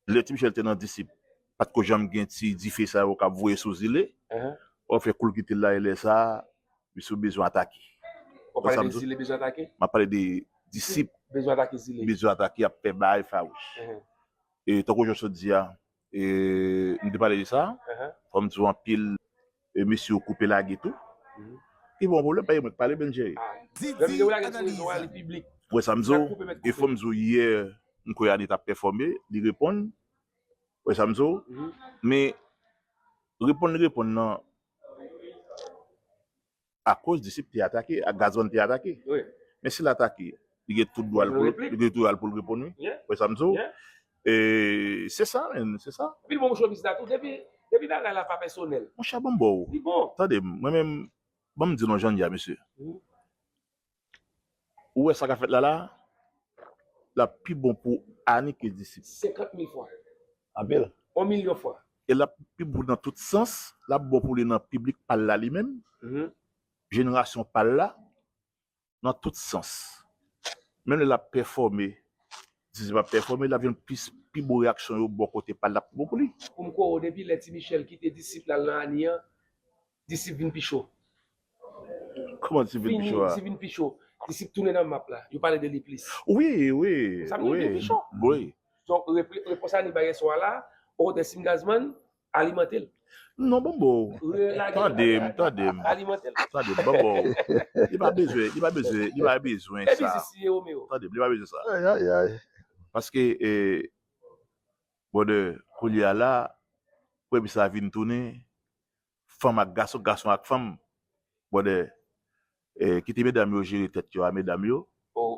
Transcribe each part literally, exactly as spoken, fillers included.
Lè Ti Michel te nan Disip, pa t ko janm gen ti dife sa yo k ap voye sou Zile. Wè fè kou l kite l la, e lè sa a, misye bezwen atake. Ou pale de Zile bezwen atake? M ap pale de Disip bezwen atake Zile. Bezwen atake, y ap fè bagay fawouch. E tankou jan w sot di a, e, m te pale de sa, fò m di w anpil, e, mesye yo koupe lage tou. Ki bon pwoblèm, pa gen mwen k pale, Benjay. Lè misye lage sou rezo a, li piblik. Wè sa m di w, e fò m di w yè, m kwè Annie t ap pèfòme, li reponn. Wè sa m di w? Men, reponn li reponn nan, akoz Disip te atake, ak Gazman te atake. Men si l atake, li gen tout dwa l pou, li gen tout dwa l pou l reponn, wi. Wè sa m di w? E, se sa, menn, se sa. Anpil bon pou showbiz la tou. Depi, depi bagay la pa pèsonèl. Monchè, ban m ba w. Li bon. Tande m, mwen menm, ban m di nou jan l ye a, mesye. Ou wè sa k ap fèt la la, l ap pi bon pou Annie ke Disip. Senkant mil fwa. Anpil. Yon milyon fwa. E l ap pi bon nan tout sans, l ap bon pou li nan piblik pa l la li menm, jenerasyon pa l la, nan tout sans. Menm lè l ap pèfòme, Disip ap pèfòme, l ap jwenn plis, pi bon reyaksyon yo bò kote pa l, l ap pi bon pou li. Pou m kwè w, depi lè Ti Michel kite Disip l al nan Annie an, Disip vin pi cho. Kòman Disip vin pi cho a? Disip vin pi cho. Disip tounen nan map la. Yo pale de li plis. Wi, wi, wi. Sa vin pi cho. Wi. Donk, rep-, repons Annie bay yè swa la, okontè, si m Gazman, alimante l. Non, ban m ba w. Tande m, tande m. Alimante l. Tande m, ban m ba w. Li pa bezwen, li pa bezwen, li pa bezwen sa. Tande m, li pa bezwen sa. Ay, ay, ay. Paske, e, brother, kounye a la, premye sa vin tounen, fanm ak gason, gason ak fanm. Brother, e, kite medam yo jere tèt yo a medam yo.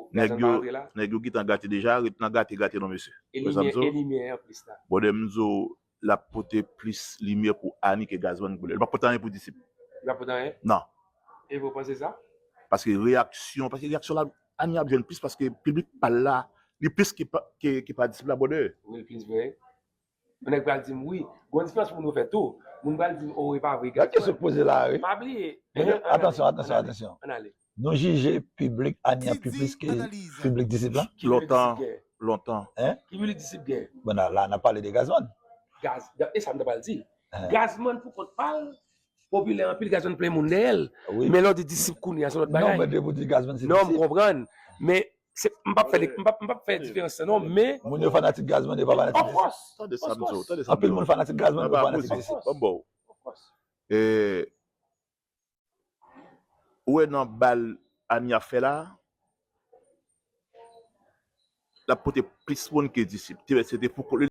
Nèg yo, nèg yo gentan gate deja, ret nan gate, gate non, mesye. E limyè, e limyè an plis la. Brother, m di w, l ap pote plis limyè pou Annie ke Gazman pou li. Li p ap pote anyen pou Disip. Li p ap pote anyen? Non. E ou panse sa? Paske reyaksyon, paske reyaksyon la, Annie ap jwenn plis paske piblik pa l la, li plis ke pa, ke, ke pa Disip la, brother. Wi, l plis vre. Yon nèg pral di m, wi, gon diferans pou moun yo fè tou. Moun pral di m, o, e pa vre. Gad kesyon k poze la, wi. Pa bliye. Atansyon, atansyon, atansyon. Ann ale. Nou jije piblik Annie an pi plis ke piblik Disip la? Lontan, lontan. Hein? Ki piblik Disip gen? Bon, la, la, n ap pale de Gazman. Gaz, e sa m ta pral di. Gazman pou kont pa l, popilè anpil, Gazman plen moun dèyè l. Men lè w di Disip kounye a, se lòt bagay. Non, men depi w di Gazman, se Disip. Non, m konprann. Men se, m p ap fè, m p ap, m p ap fè diferans sa non, men moun yo fanatik Gazman, yo pa fanatik Disip. Of course. Tande sa m di w, tande sa m di w. Anpil moun fanatik Gazman, yo pa fanatik Disip. Ban m ba w. Of course. E, ou wè nan bal Annie ap fè la, l ap pote plis moun ke Disip. Te, se te pou kont li,